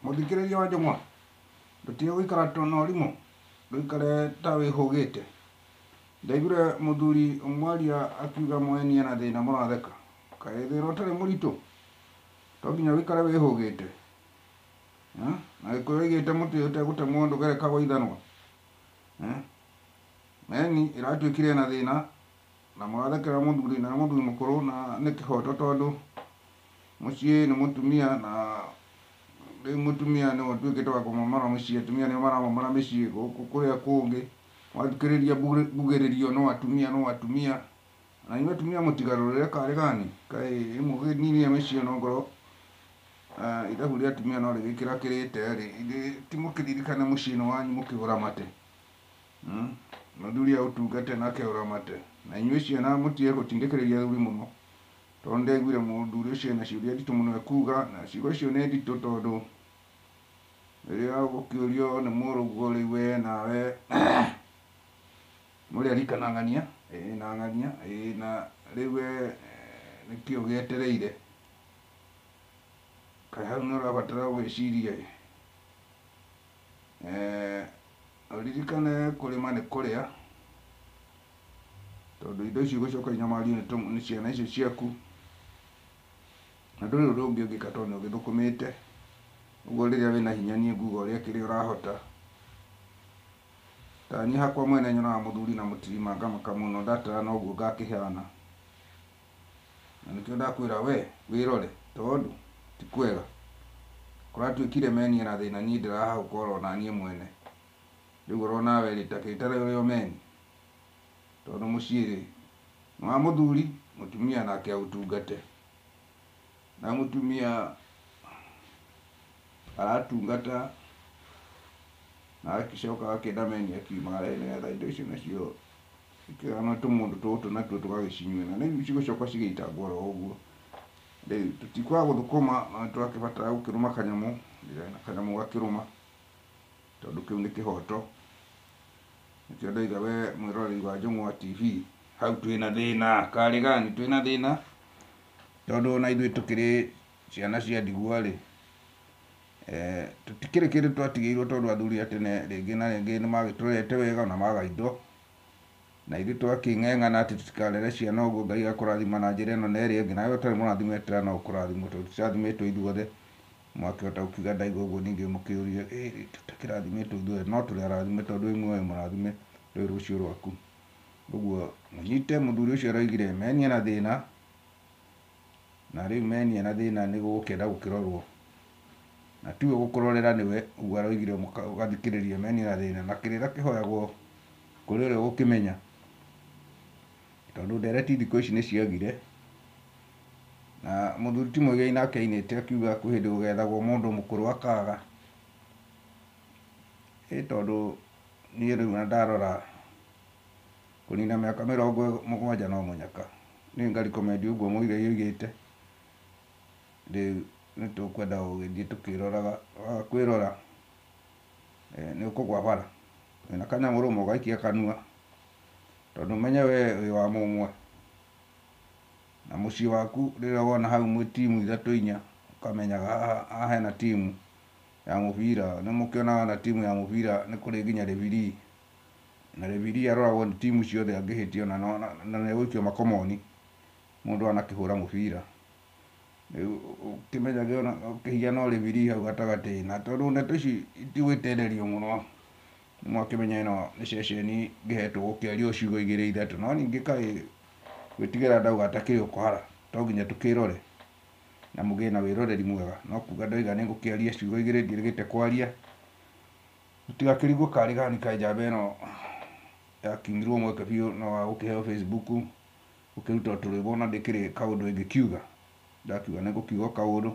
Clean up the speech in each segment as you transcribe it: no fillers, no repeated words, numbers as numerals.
Mũthikĩrĩria wa njũng'wa, ndũtige gũikara na ũrimũ, ndũikare ta wĩhũgĩte. Ndaiguire mũthuri mwaria akiuga mũeni ena thĩna mũratheka. Kaĩ thĩna ũtarĩ mũritũ? To nginya ũikare wĩhũgĩte? Na Gĩkũyũ oigĩte mũtĩ ũtegũtemwo ndũgerekagwo ithanwa. Meni ĩratuĩkire ena thĩna na mũrathekera mũthuri na nĩ mũthuri mũkũrũ na nĩ kĩhoto tondũ mũciĩ nĩ mũtumia na rĩu mũtumia nĩwe ũtuĩkĩte wa kũmomora mũciĩ, atumia nĩo maramomora mĩciĩ gũkũ kũrĩa kũngĩ. Wathikĩrĩria mbugĩrĩrio no atumia no atumia. Na inyuĩ atumia mũtigarũrĩre karĩ gani? Kaĩ mũgĩninie mĩciĩ onongorwo ithabu rĩa atumia no rĩgĩkĩrakĩrĩte rĩ, ithe ti mũkĩririkane mũciĩ nĩ wanyu mũkĩũramate. Mũthuri aũtungate nake aũramate. Na inyuĩ ciana mũtige gũtindĩkĩrĩria athuri mũno. Tondũ nĩndaiguire mũthuri ũcio ena ciũria nditũ mũno ekuga, na ciugo icio nĩ nditũ tondũ rĩrĩa ũgũkĩũrio nĩ mũrũguo rĩu we nawe mũrĩ a rika na ng'ania, ĩĩ na ng'ania, ĩĩ na rĩu we nĩkĩ ũgĩetereire? Kaĩ hau nĩ ũrabatara gwĩciria ĩ? Ũririkane kũrĩma nĩ kũrĩa, tondũ indo icio igũcoka inyamario nĩ ciana icio ciaku, na ndũrĩ ũndũ ũngĩ ũngĩka tondũ nĩ ũgĩthũkũmĩte. Ũguo rĩrĩa wĩna hinya niĩ nguga ũrĩa kĩrĩa ũrahota. Ta niĩ hakwa mwene nyonaga mũthuri na mũtirima ngamaka mũno ndatara noguo ngakĩhana. Na nĩkĩo ndakwĩra we wĩrore tondũ ti kwega. Kũratuĩkire meni ena thĩna niĩ ndĩrahahũka oro naniĩ mwene. Rĩu oro nawe rĩ ta kĩtare ũrĩ o meni. Tondũ mũciĩ rĩ nĩ wa mũthuri, mũtumia nake aũtungate. Na mũtumia aratungata na agagĩcoka agakĩenda meni akiumagare nĩgetha indo icio nacio ikĩgana tũmũndũ tũtũ natuo tũgagĩcinyue na rĩu cigũcoka cigĩitangwo oro ũguo. Rĩu tũtikwaga gũthũkũma no nĩtũrakĩbatara gũkĩrũma kanyamũ, na kanyamũ gakĩrũma tondũ kĩu nĩ kĩhoto. Nĩkĩo ndoiga we mwĩroreri wa Njũng'wa TV, hau twĩna thĩna, karĩ gani twĩna thĩna, tondũ ona ithuĩ tũkĩrĩ ciana cia ndigwa rĩ, tũtikĩrĩ kĩndũ twatigĩirwo tondũ athuri a tene rĩngĩ na rĩngĩ nĩ magĩtũrerete wega na maga indo. Na ithuĩ twakĩng'eng'ana atĩ tũtikarere ciana ũguo Ngai agakũrathima na njĩra ĩno na ĩrĩa ĩngĩ, nawe ũtarĩ mũrathime eterera no ũkũrathimwo tondũ tũtirathimĩtwo ithuothe. Mwakĩhota gũkiuga ndaigua ũguo ningĩ mũkĩũrie ĩ tũtakĩrathimĩtwo ithuothe, no tũrĩ arathime tondũ wĩ muoyo mũrathime ndũĩ rũciũ rwaku. Ũguo mũnyite mũthuri ũcio aroigire meni ena thĩna, na rĩu meni ena thĩna nĩ gũgũkĩenda gũkĩrorwo. Na tiwe ũgũkũrorera nĩwe, ũguo aroigire ũgathikĩrĩria meni ena thĩna, na kĩrĩra kĩhoyagwo kũrĩ ũrĩa ũgũkĩmenya. Tondũ ndereti thikũ ici nĩ ciagire, na mũthuri ti Muigai nake ainĩte akiuga kwĩ hĩndĩ gũgethagwo mũndũ mũkũrũ akaga. Ĩ tondũ niĩ rĩu na ndarora kũnina mĩaka mĩrongo mũgwanja no mũnyaka. Niĩ nga recommend ũguo Muigai oigĩte, rĩu nĩ tũkwenda gũgĩthiĩ tũkĩroraga, waga kwĩrora nĩ ũkũgwa bara. Wĩna kanyamũ rũma ũgaikia kanua, tondũ ũmenye we wĩ wa mũmwe. Na mũciĩ waku rĩrĩa wona hau mwĩ timu ithatũ inya, ũkamenyaga haha haha hena timu ya mũbira. Nĩ mũkĩonaga na timu ya mũbira nĩ kũrĩ nginya referee. Na referee aroragwo nĩ timu ciothe angĩhĩtia ona na nĩ egũikio makomoni mũndũ anakĩhũra mũbira. Rĩu ũkĩmenyage ona ũkĩhiana o referee hau gatagatĩ, na tondũ ndeto ici itigwĩtererio mũno, nĩmwakĩmenya ĩno nĩ ceceni ngĩhetwo gũkĩaria o ciugo igĩrĩ ithatũ, no ningĩ kaĩ gwĩtigĩra ndauga atakĩrĩ ũkũhara, to nginya tũkĩrore na mũgĩe na wĩroreri mwega. No kuga ndoiga nĩ ngũkĩaria ciugo igĩrĩ ndiĩrĩgĩte kwaria, mũtigakĩrigwo karĩ gani kaĩ njamba ĩno yakiumirwo mweke biũ no wa gũkĩheo Facebook gũkĩruta tũrwĩmbo na ndĩkĩrĩ kaũndũ ĩngĩkiuga. Ndakiuga nĩ ngũkiuga kaũndũ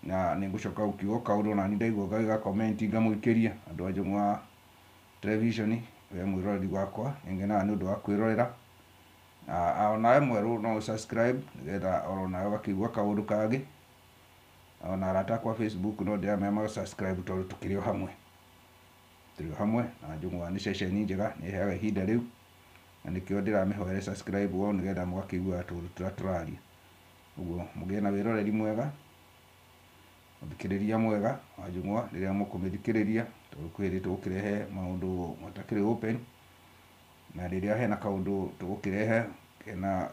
na nĩ ngũcoka gũkiuga kaũndũ na niĩ ndaigua ngagĩga comment ngamũikĩria andũ a Njũng'wa television, we mwĩroreri wakwa, nĩngenaga nĩ ũndũ wa kwĩrorera. Onawe mwerũ no ũ subscribe nĩgetha oro nawe ũgakĩigua kaũndũ kangĩ. Ona arata akwa Facebook no ndĩramera ma subscribe tondũ tũkĩrĩ o hamwe. Tũrĩ o hamwe na Njũng'wa nĩ ceceni njega, nĩ ĩheaga ihinda rĩu na nĩkĩo ndĩramĩhoere subscribe o nĩgetha mũgakĩiguaga tũũndũ tũrĩa tũraria. Ũguo mũgĩe na wĩroreri mwega. Mũthikĩrĩria mwega wa njũng'wa rĩrĩa mũkũmĩthikĩrĩria, tondũ kwĩ hĩndĩ tũgũkĩrehe maũndũ matakĩrĩ open, na rĩrĩa hena kaũndũ tũgũkĩrehe kena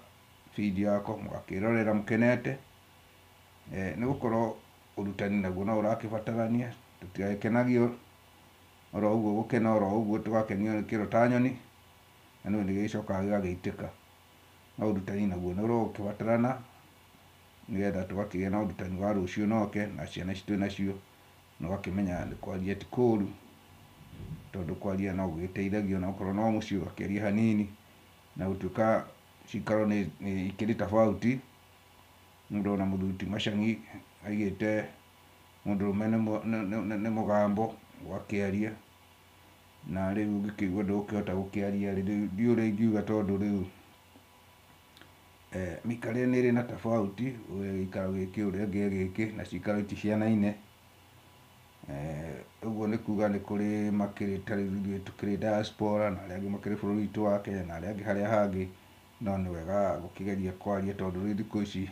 video yako mũgakĩrorera mũkenete. Nĩ gũkorwo ũrutani naguo no ũrakĩbatarania, tũtigagĩkenagio oro ũguo gũkena oro ũguo tũgakenio nĩ kĩro ta nyoni, na nĩ gĩgĩcokaga gĩgagĩitĩka. No ũrutani naguo nĩ ũragĩbatarana nĩgetha tũgakĩgĩa na ũrutani wa rũciũ noke na ciana ici twĩ nacio, na ũgakĩmenya nĩ kwaria ti kũũru, tondũ kwaria no gũgĩteithagia ona okorwo no mũciĩ ũgakĩaria hanini, na gũtuĩka cikaro nĩ ikĩrĩ tofauti. Nĩ ndona mũthuri ti Machang'i aigĩte mũndũrũme nĩ mũgambo ũgakĩaria, na rĩu ũngĩkĩigua ndũgũkĩhota gũkĩaria rĩ, rĩu ndiũĩ ũrĩa ingiuga tondũ rĩu mĩikarĩre nĩ ĩrĩ na tofauti, ũyũ e gĩikaro gĩkĩ ũrĩa ũngĩ e gĩkĩ, na cikaro itihianaine. Ũguo nĩ kuga nĩ kũrĩ makĩrĩ ta rĩu ithuĩ tũkĩrĩ diaspora na arĩa angĩ makĩrĩ bũrũri witũ wa Kenya na arĩa angĩ harĩa hangĩ, no nĩ wega gũkĩgeria kwaria tondũ rĩu thikũ ici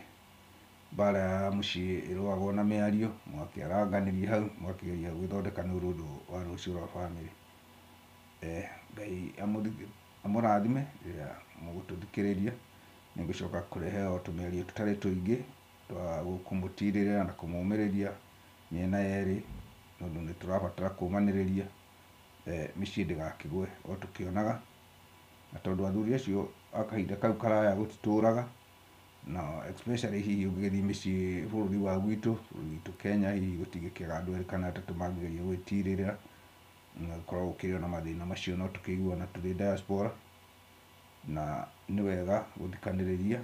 mbara ya mũciĩ ĩrũagwo na mĩario, mũgakĩaranganĩria hau, mũgakĩgeria gwĩthondeka nĩ ũndũ wa rũciũ rwa bamĩrĩ. Ngai amũrathime rĩrĩa mũgũtũthikĩrĩria, nĩ ngũcoka kũrehe o tũmĩario tũtarĩ tũingĩ twa kũmũtirĩrĩra na kũmũmĩrĩria mĩena yerĩ, tondũ nĩ tũrabatara kũmanĩrĩria mĩciĩ ndĩgakĩgwe o tũkĩonaga, na tondũ athuri acio a kahinda kau karaya gũtitũraga, na especially hihi ũngĩgĩthiĩ mĩciĩ bũrũri wa gwitũ, bũrũri witũ Kenya, hihi gũtingĩkĩaga andũ erĩ kana atatũ mangĩgeria gwĩtirĩrĩra, na gũkorwo gũkĩrĩ na mathĩna macio no tũkĩiguana tũrĩ diaspora, na nĩ wega gũthikanĩrĩria,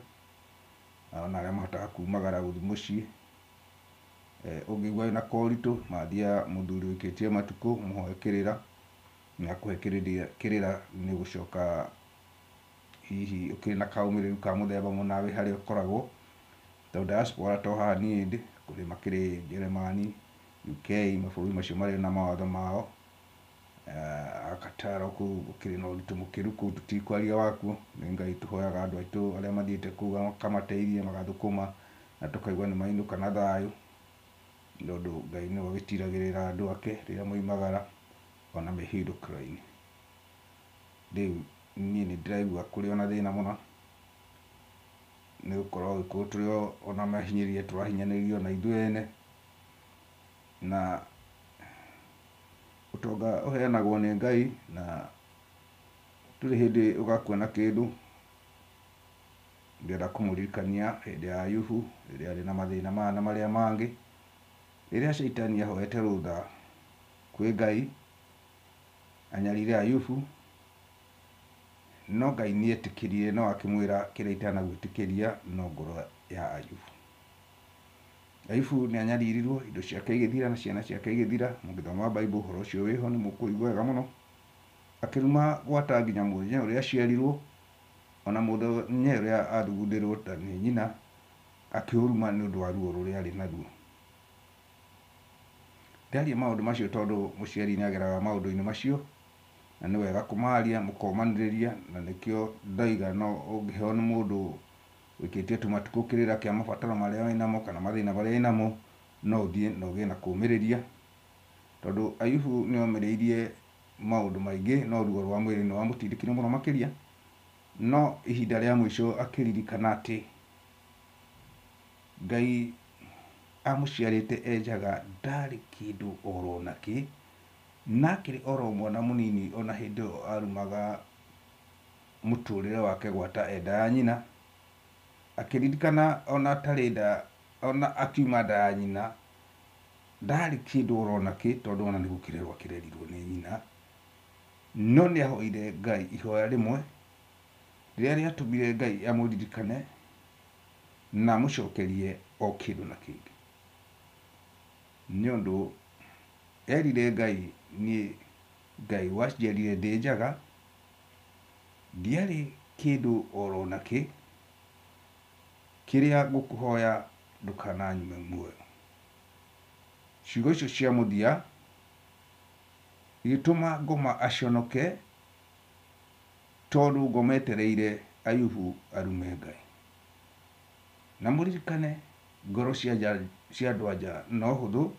ona arĩa mahotaga kumagara gũthiĩ mũciĩ. Ũngĩigua wĩna koritũ, mathia mũthuri ũikĩtie matukũ, mũhoe kĩrĩra, na akũhe kĩrĩra nĩ ũgũcoka hihi ũkĩrĩ na kaũmĩrĩru ka mũthemba mũna wĩ harĩa ũkoragwo, tondũ diaspora to haha niĩ ndĩ, kũrĩ makĩrĩ Njeremani, UK, mabũrũri macio marĩ na mawatho mao. Qatar kũu gũkĩrĩ na ũritũ mũkĩru kũu tũtikwaria wakuo, nĩ Ngai tũhoyaga andũ aitũ arĩa mathiĩte kũu akamateithia magathũkũma na tũkaigua nĩ mainũka na thayũ, tondũ Ngai nĩwe ũgĩtiragĩrĩra andũ ake rĩrĩa moimagara ona mĩhindũkĩro-inĩ. Rĩu niĩ nĩ ndĩraigua kũrĩ ona thĩna mũno, nĩ gũkorwo Agĩkũyũ tũrĩ ona mahinyĩrĩria tũrahinyanĩrĩrio na ithuĩ ene, na ũtonga ũheanagwo nĩ Ngai, na ndũrĩ hĩndĩ ũgakua na kĩndũ. Ndĩrenda kũmũririkania hĩndĩ ya Ayubu, rĩrĩa arĩ na mathĩna maya na marĩa mangĩ, rĩrĩa caitani ahoete rũtha kwĩ Ngai anyarire Ayubu, no Ngai nĩ etĩkĩrire, no akĩmwĩra kĩrĩa itanagwĩtĩkĩria no ngoro ya Ayubu. Ayubu nĩ anyaririrwo, indo ciake igĩthira na ciana ciake igĩthira. Mũngĩthoma Bible ũhoro ũcio wĩho nĩ mũkũigua wega mũno. Akĩruma gwata nginya mũthenya ũrĩa aciarirwo, ona mũthenya ũrĩa athugundĩrwo ta nĩ nyina, akĩũruma nĩ ũndũ wa ruo rũrĩa arĩ naruo. Ndaria maũndũ macio tondũ mũciari nĩ ageraga maũndũ-inĩ macio, na nĩ wega kũmaria, mũkomanĩrĩria, na nĩkĩo ndaiga no ũngĩheo nĩ mũndũ ũikĩtie tũmatukũ kĩrĩra kĩa mabataro marĩa wĩnamo kana mathĩna marĩa wĩnamo, no ũthiĩ na ũgĩe na kũmĩrĩria, tondũ Ayubu nĩ omĩrĩirie maũndũ maingĩ, no ruo rwa mwĩrĩ nĩ wamũtindĩkire mũno makĩria, no ihinda rĩa mũico akĩririkana atĩ Ngai amũciarĩte e njaga, ndarĩ kĩndũ oro nakĩ, na akĩrĩ oro mwana mũnini ona hĩndĩ ĩyo arumaga mũtũrĩre wake gwata e nda ya nyina, akĩririkana ona atarĩ nda, ona akiuma nda ya nyina, ndarĩ kĩndũ oro nakĩ, tondũ ona nĩ gũkĩrerwo akĩrerirwo nĩ nyina, no nĩ ahoire Ngai ihoya rĩmwe, rĩrĩa rĩatũmire Ngai amũririkane na amũcokerie o kĩndũ na kĩngĩ. Nĩ ũndũ erire Ngai, niĩ Ngai waciarire ndĩ njaga, ndiarĩ kĩndũ oro nakĩ, kĩrĩa ngũkũhoya ndũkananyume muoyo. Ciugo icio cia mũthia igĩtũma Ngoma aconoke, tondũ Ngoma etereire Ayubu arume Ngai. Na mũririkane Ngoro cia andũ a nja no hũthũ,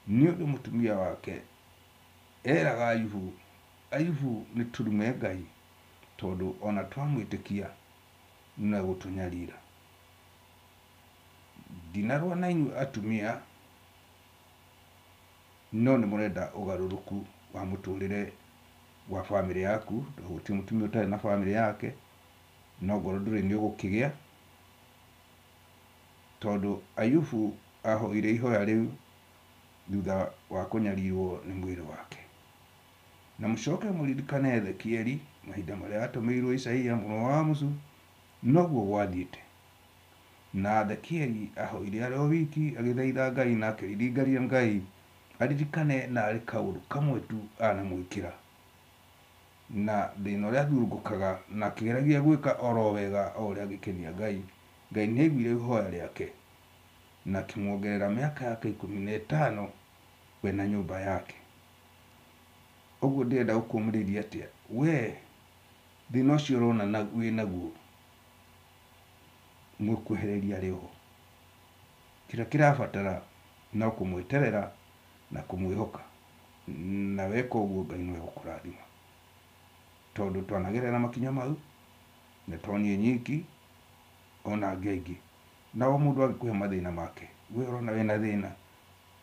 nĩ ũndũ mũtumia wake eraga Ayubu, Ayubu nĩ tũrume Ngai tondũ ona twamwĩtĩkia no egũtũnyarira. Ndinarũa na inyuĩ atumia, no nĩ mũrenda ũgarũrũku wa mũtũrĩre wa bamĩrĩ yaku, tondũ gũtirĩ mũtumia ũtarĩ na bamĩrĩ yake, no ngoro ndũrĩ nĩ ũgũkĩgĩa, tondũ Ayubu ahoire ihoya rĩu thutha wa kũnyarirwo nĩ mwĩrĩ wake. Na mũcoke mũririkane Ezekieli, mahinda marĩa atũmĩirwo Isaia mũrũ wa Amozu, noguo gwathiĩte. Na Ezekieli ahoire arĩ o wiki agĩthaitha Ngai na akĩririkania Ngai aririkane na arĩ kaũndũ kamwe tu anamwĩkĩra. Na thĩna ũrĩa athurungũkaga na akĩgeragia gwĩka oro wega o ũrĩa angĩkenia Ngai, Ngai nĩ aiguire ihoya rĩake na akĩmuongerera mĩaka yake 15 we na nyũmba yake. Ũguo ndĩrenda gũkũmĩrĩria atĩa, we thĩna ũcio ũrona wĩ naguo mũkwehereria arĩ oho. Kĩrĩa kĩrabatara no kũmweterera na kũmwĩhoka, na weka ũguo Ngai no egũkũrathima. Tondũ twanagerera makinya mau, na to niĩ nyiki, ona angĩ aingĩ. Na o mũndũ angĩkũhe mathĩna make, we ũrona wĩna thĩna,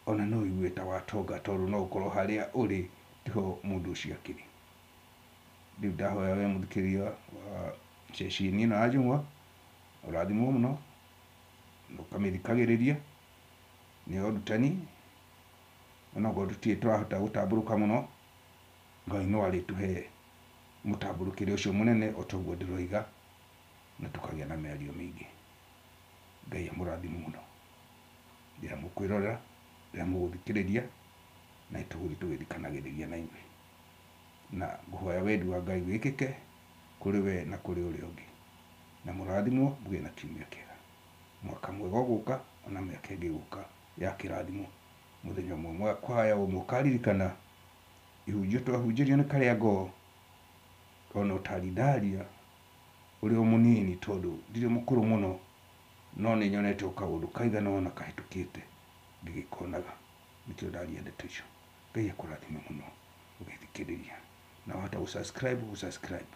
ona no ũigue ta watonga tondũ no ũkorwo harĩa ũrĩ tiho mũndũ ũcio akĩrĩ. Rĩu ndahoya we mũthikĩrĩria wa ceceni ĩno ya Njũng'wa, ũrathimwo mũno, na ũkamĩthikagĩrĩria, nĩ ũrutani, onokorwo tũtirĩ tũrahota gũtambũrũka mũno, Ngai no arĩtũhe mũtambũrũkĩre ũcio mũnene o ta ũguo ndĩroiga, na tũkagĩa na mĩario mĩingĩ. Ngai amũrathime mũno rĩrĩa mũkwĩrorera, rĩrĩa mũgũthikĩrĩria, na tũgũthiĩ tũgĩthikanagĩrĩria na inyuĩ. Na ngũhoya wendi wa Ngai wĩkĩke kũrĩ we na kũrĩ ũrĩa ũngĩ. Na mũrathimwo mũgĩe na kiumia kĩega. Mwaka mwega ũgũka ona mĩaka ĩngĩ ĩgũka ya kĩrathimo. Mũthenya ũmwe kwaya ũmwe ũkaririkana ihunjio twahunjĩrio nĩ karĩa ngoo, ona ũtari ndaria ũrĩ o mũnini tondũ ndirĩ mũkũrũ mũno, no nĩ nyonete o kaũndũ kaigana ũna kahĩtũkĩte ngĩgĩkonaga. Nĩkĩo ndaria ndeto icio. Ngai akũrathime mũno ũgĩthikĩrĩria. Na wahota gũ subscribe, gũ subscribe.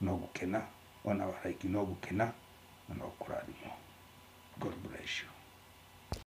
No ngũkena, ona wa like no ngũkena, na no ngũrathimwo. God bless you.